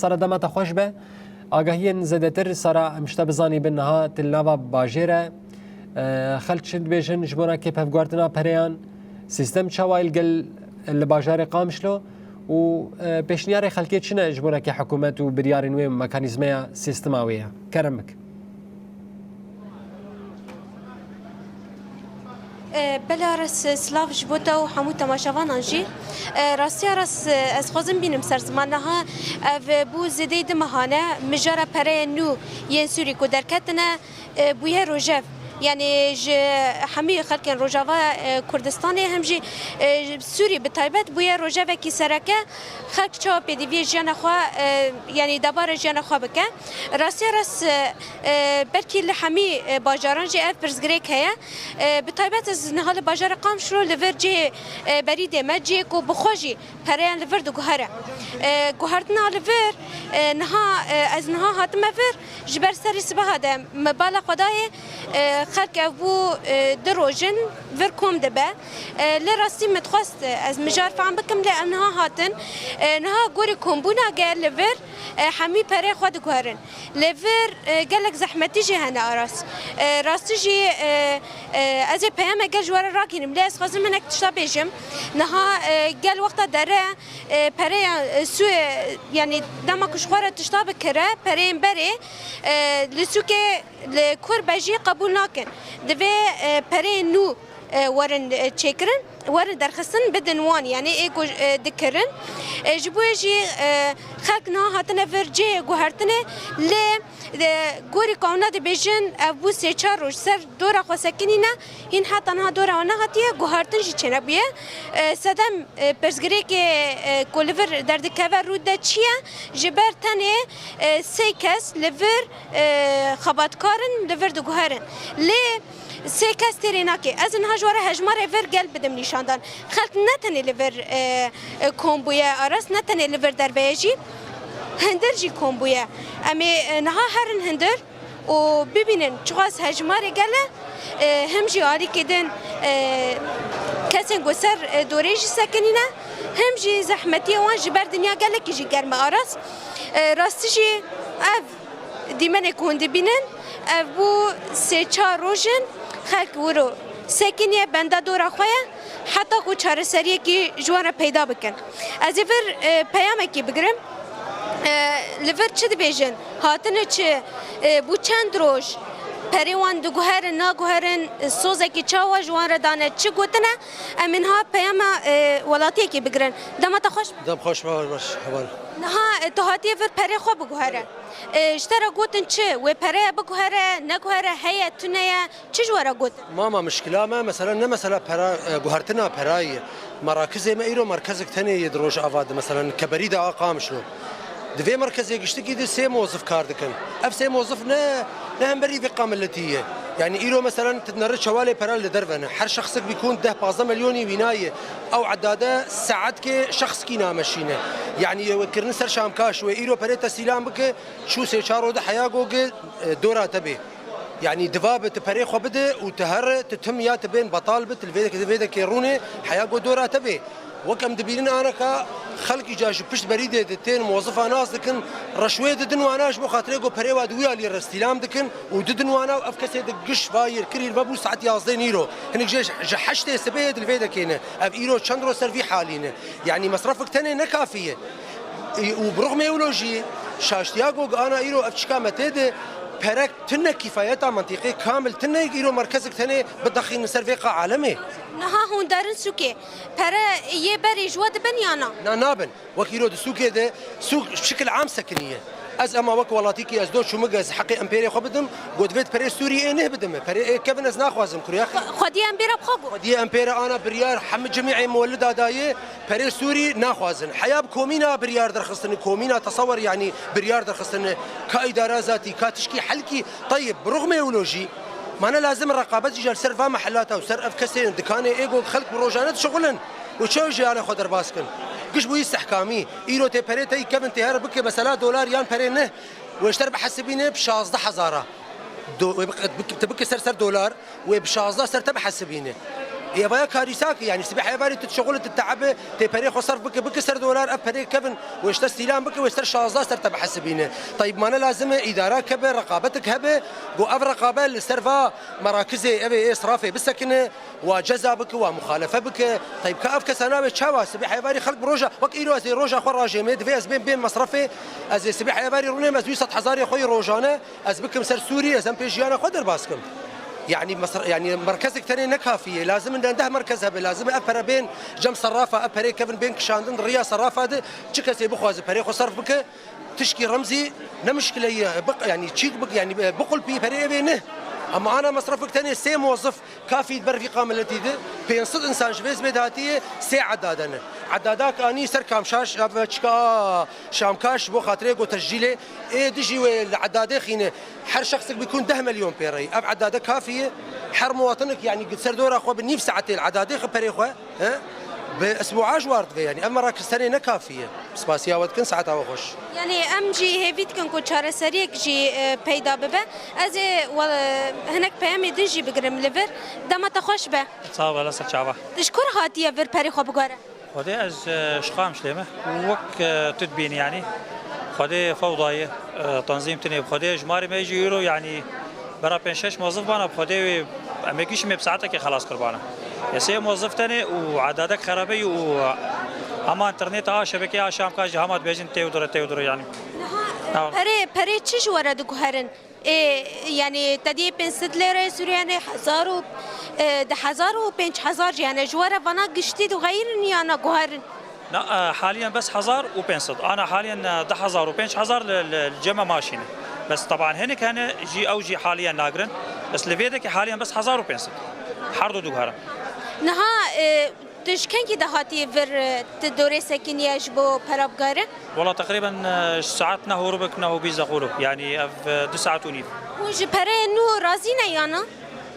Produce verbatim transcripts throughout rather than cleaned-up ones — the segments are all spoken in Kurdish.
Sara, dema te xweş be. Agahiyên zêdetir, Sara, em ji te bizanîbin niha tu li nava bajêr e. E, xelk çi dibêjin ji bona kêphevguhertina pereyan? Sîstem çawa ye li gel, li bajarê Qamişlo? Û, e, pêşniyarê xelkê çi ne ji bona kê hikûmet û biryarên wê û mekanîzmeya sîstema wê ye? Kerem bik. E, belê Aras, silav ji bo te û hemû temaşevanan jî. E, rastiya rast, e, ez xwazim bînim ser ziman. Niha ev, e, bû zêdeyî du mehan e. Mijara pereyên nû yên Sûrî ku derketine, e, bûye rojev. Yanî ji hemî xelkên Rojava, e, Kurdistanê hem jî, e, Sûrî bi taybet bûye rojevekî sereke. Xelk çawa pêdiviyê jiyana xwe, e, yanî debara jiyana xwe bike. Rastiya rast, e, e, belkî li hemî, e, bajaran jî ev pirsgirêk heye. E, bi taybet ez niha li bajarê Qamişlo li vir cihê, e, berîdê me, cihê ku bi xwe jî pereyan li vir diguhere. E, guhertina li vir, e, niha, e, ez niha hatime vir, ji ber serê sibeha de me bala xwe dayê, e, xelk ev bû, e, du roj in vir kom dibe. E, lê rastî min dixwest, e, ez mijar fehm bikim, lê em niha hatin. E, niha gorî kombûna gel li vir, e, hemî perê xwe diguherin. Li vir, e, gelek zehmetî jî hene Aras. E, rastî jî, e, e, ez ê peyame gel ji we re rakînim, lê ez xwazim hinek tişta bêjim. Niha, e, gel wexta dere, e, pereya, e, sû, e, yanî dema ku ji xwe re tişta bikire, pereyên berê, e, li sûkê li kur be jî qebûl nakin. Divê, e, pereyên nû, e, werin, e, çêkirin, werin derxistin bidin wan, yanî ê ku, e, dikirin. E, ji bo yê jî, e, xelk niha hatine vir cihê guhertinê, lê, e, gorî qanûna dibêjin ev bû sê çar roj ser dora xwe sekinîne, hîn heta niha dora wan nehatiye, guhertin jî çênebûye. E, sedem, e, pirsgirêkê, e, ku li vir derdikeve rû de çi ye? Ji ber tenê, e, sê kes li vir, e, xebatkar in, li vir diguherin. Lê sê kes têrê nake. Ez niha ji we re hejmarê vir gel bidim nîşandan. Xelk ne tenê li vir, e, e, kom bûye Aras, ne tenê li vir derve ye jî, hindir jî kom bûye. Em ê, e, niha herin hindir û bibînin çiqas hejmarê gel e, e, him jî alîkê din, e, kesên ku ser, e, dorê jî sekinîne, him jî zehmetiyê wan ji ber dinya gelekî jî germ e Aras. E, rastî jî ev dîmenê ku hûn dibînin, ev bû sê çar roj in, xelk wiro sekiniye, benda dora xwe ye, heta ku çareseriyekî ji wan re peyda bikin. Ez ê vir, e, peyamekî bigirim. E, li vir çi dibêjin? Hatine çi? E, bû çend roj? Perê wan diguherin, naguherin? Sozekî çawa ji wan re dane? Çi gotine? Em ê niha peyama, e, welatiyekî bigirin. Dema te xweş be. Dem xweş be, baş, heval. Niha, e, tu hatiye vir perê xwe biguhere. E, ji te re gotin çi? Wê pereya biguhere, neguhere, heye, tune ye? Çi ji we re gotin? Mama, mişkila me, mesela, ne mesela pera, e, guhertina perayê ye. Merakizê me îro merkezek tenê ye di Rojava de, mesela, Keberî de a Qamişlo. Di vê merkezê giştikî de sê mozif kar dikin. Ev sê mozif ne, ne hemberî vê qamiletî ye. Yani îro, mesela, tu dinere çewalê pera li derve ne. Her şexsek bîkûn deh pazdeh milyonî wîna ye. Ew edade saetkê şexskî nameşîne. Yani ye wê kirin ser şamkaş, wê îro perê tesîlan bike, çû sê çar rode heya goge, e, dora te bê. Yanî diva bi tu perê xwe bide û tu here, tu tim ya tu bên betal bit, li vê, vê dekê rûnê heya go dora te bê. Wek em dibînin aneka xelkî ca ji pişt berî dê di tên mozifa nas dikin, reşwê didin wana ji bo xatirê go perê wa di wî alî re stîlam dikin û didin wana û ev kesê di giş va yêrkirî ve bû saet yazdê nîro. Hinik jê ji heştê sibê yê di li vê dekê ne. Ev îro çend ro ser vî halî ne. Yanî mesrefik tenê ne kafî ye. Û bi rixmê wilo jî şaştiya go ana îro ev çika me tê de perek tune kîfayeta mantîqê kamil tune îro merkezek tenê bidexînin ser vê qa alemê. Niha hûn derin sûkê. Pere yê berî ji we dibin ya na? Na, nabin. Wek îro di sûkê de sûk şikil am sekiniye. Ez ema wek welatîkî ez do çûmik ez heqê em pêrê xwe bidim, got vê perê Sûriyê neh bidime. Perê ê kevin ez naxwazim, kurya xwe. Xwedî em bêra bi xwe got. Xwedî em pêre ana biryar hemi cimî ê muwellida dayê, perê Sûrî naxwazin. Heya bi komîna biryar derxistine, komîna tesewer, yanî biryar derxistine, ka îdara zatî, ka tişkî helkî, teyib, bi rixmê wilo jî, mane lazim reqabet jî ser va mehellata û ser ev kesên dikanê ê go xelk bi rojane dişixulin û çawa jî anê xwe derbas kin. Giş bûyî stehkamî, îro tê perê tey kevin tê here bike mesela dolar yan perê ne, wê ji te re bihesibîne bi şazdeh hezara. Do-, wê bik-, bik-, tu bike ser ser dolar, wê bi şazdeh ser te bihesibîne. Êvaya karîsa ki, yanî sibê heya varî tu şixul tu teebe, tê perê xwe serf bike, bike ser dolar, ev perê kevin, wê ji te stîlan bike, wê ser şazda ser te bihesibîne. Teyb mane lazim e, îdara kebe, reqabetik hebe, go ev reqabe li ser va merakizê, ev ê israfê bisekine, wa ceza bike, wa muxalefe bike. Teyb ka ev kesa nabe çawa, sibê heya varî xelk bi roja, wek îro ez ê roja xwe rajême, divê ez bêm, bêm mesrefê, ez ê sibê heya varî rûnêm, ez wî sed hezarê xwe yê rojane, ez bikim ser Sûrî, ez em pê jiyana xwe derbas kim. Yanî mesr-, yanî merkezek tenê ne kafî ye. Lazim in deh merkez hebe. Lazim e ev pere bên cem serrafa, ev perê kevin bên kişandin di riya serrafa de. Çi kesê bixwaze perê xwe serf bike, tişkî remzî ne mişkile ye. Biq-, yanî çîk bik-, yanî, e, biqulpî perê evê ne. Ama ana mesrefek tenê sê mozif kafî di ber vîqa miletî de. Pênc sed insan ji vê zibê de hatiye, sê edade ne. Edadak anî ser Kamşaş, ev çika Şamkaş bo xatirê go tescîlê. Ê dijî wê li edadê xîne. Her şexsek bikun deh milyon pê rey. Ev edade kafî ye. Her muwatinik, yanî, ser dora xwe bi nîv saetê li edadê xwe perê xwe, he? Bi esbûa ji war divê, yanî. Ev merakiz tenê ne kafî ye. Spasiya we dikin, saeta we xweş. Yanî em jî hêvî dikin ku çareseriyek jî, e, peyda bibe. Ez ê we-, hinek peyamê din jî bigirim li vir. Dema te xweş be. Sağ ol, ser çava. Ji kur hatiye vir perê xwe biguhere? Xwedê ez, e, ji Qamişlê me. Wek, e, tu dibînî, yanî. Xwedê fewda ye, e, tenzîm tune. Xwedê ji marê me jî îro, yanî, bera pênc şeş mozif bana, xwedê wê em ê gişî me bi saetekê xelas kirbana. Ya sê mozif tenê û edadek xerabe ye û hema înterneta a şebekê a Şamka jî hema dibêjin têw dire, têw dire, yanî. Niha, e, Ha. perê, perê çi ji we re diguherin? Ê, yanî te dî pênc sed lêre Sûriyane, hezar û, e, di hezar û pênc hezar jî hene. Ji we re vana giştî dixeyrin ya na guherin? Na, e, haliyen bes hezar û pênc sed. Ana haliyen, e, di hezar û pênc hezar li, li, li cem me maşîne. Bes teban hinek hene jî, ew jî haliyen nagirin. Bes li vê dekê haliyen bes hezar û pênc sed. Her du diguherin. Niha, e, Tu ji kengî de hatî vir, e, tu dorê sekiniye ji bo pera bigere? Wala teqrîben, e, ji saet neh û rubik, neh û bîst dexulu. Yanî ev, e, du saet û nîv. Hûn ji pereyên nû razî ne ya na?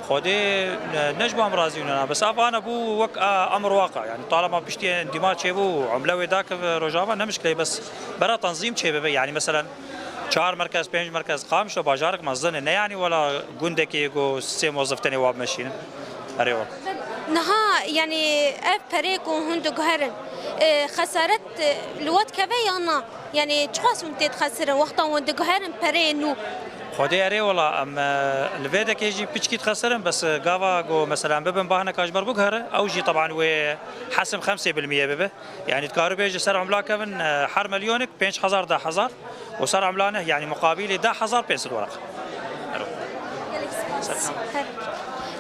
Xwedê, e, ne ji bo em razî ne, bes ev ana bû wek, e, emr waqe. Yanî talema piştî endîma çêbû, emle wê dakeve Rojava, ne mişkile, bes bera tenzîm çêbibe. Yanî meselen çar merkez, pênc merkez, Qamişlo bajarek mezin e. Ne yanî wela gundekê ku sê mozif tenê wa bimeşînin. Erê wela. Niha, yanî, ev perê ku hûn diguherin, e, xesaret, e, li we dikeve yan na? Yanî, çiqas hûn tê dixesirin wexta hûn diguherin pereyên nû? Xwedê erê wela, em, e, li vê dekê jî piçkî dixesirin, bes, e, gava ku, mesela, em bibin bahneka ji ber biguhere, ew jî, teban, wê hesim xemsê bilmîye bibe. Yanî, dikare bêje ser emla kevin, e, her milyonek pênc hezar, deh hezar. û ser emla neh, yanî muqabîlê deh hezar pênc sed wereq. Ero. Gelek spas. Her.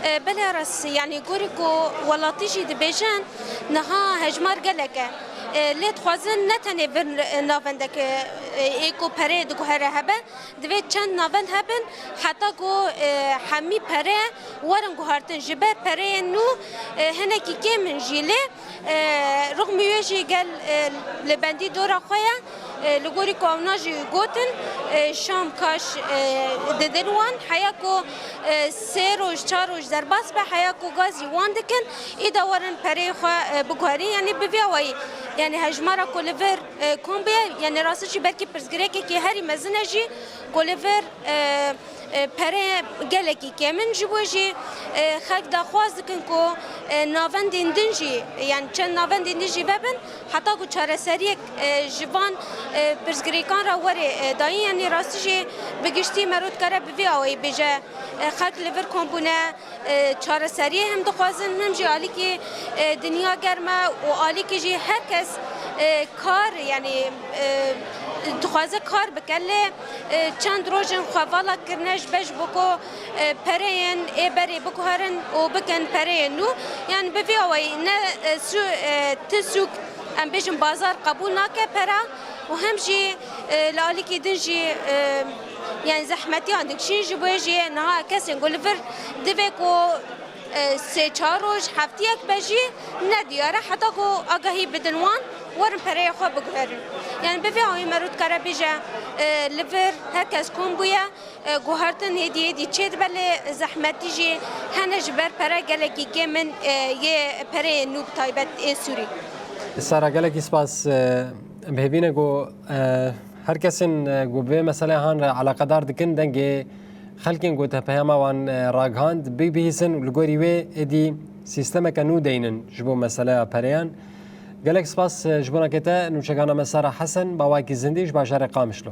E, belê rast, yanî gorî ku welatî jî dibêjin, niha hejmar gelek e. E, lê dixwazin ne tenê vir, e, navendek, e, ê ku perê diguhere hebe, divê çend navend hebin, heta ku, e, hemî pere werin guhartin. Ji ber pereyên nû, e, hinekî kêm in jî lê, E, rixmî wê jî gel, e, li bendî dora xwe ye. E, li gorî ku ewna jî gotin, e, Şam kaş, e, didin wan. Heya ku, e, sê roj, çar roj derbas be, heya ku gazî wan dikin, îda werin pereyê xwe, e, biguherîn. Yanî bi vî awayî, yanî hejmara ku li vir, e, kom bûye, yanî rastî jî belkî pirsgirêkekî herî mezin e jî ku li vir, e, E, pere gelekî kêm in. Ji bo jî, e, xelk daxwaz dikin ku, e, navendên din jî, yani çend navendên din jî vebin, heta ku çareseriyek, e, ji van, e, pirsgirêkan re were, e, dayîn. Yani rastî jî bi giştî mero dikare bi vî awayî bêje, e, xelk li vir kom bûne, e, çareseriyê hem dixwazin, hem jî alîkî, e, dinya germ e û alîkî jî her kes, e, kar, yani, e, dixwaze kar bike, lê, e, çend roj in xwe vala kirine ji ber ji bo ku, e, pereyên ê berê biguherin û bikin pereyên nû. Yani bi vî awayî ne, e, sû-, e, ti sûk, em bêjin bazar qebûl nake pera û hem jî, e, li alîkî din jî, e, yani zehmetiyan dikişîn. Ji bo jî niha kesên ku li vir divê ku, e, sê çar roj, heftiyek be jî ne diyar e, heta ku agahî bidin wan, werin pereyê xwe biguherin. Yani bi vê awî mero dikare bêje, e, li vir her kes kom bûye, e, guhertin hêdî hêdî çêdibe, lê zehmetî jî hene ji ber pere gelekî kêm in, e, yê pereyê nû bi taybet ê Sûrî. Sara, gelekî spas, e, em hêvî ne ku, e, her kesên, e, ku bi vê meselê han re eleqedar dikin, dengê xelkên ku te peyama wan, e, ragihand, bi-, bihîsin û li gorî wê êdî sîstemeke nû deynin ji bo meseleya pereyan. Gelek spas, e, ji bo nakê te nûçegana me Sara Hesen, bawayekî zindî ji bajarê Qamişlo.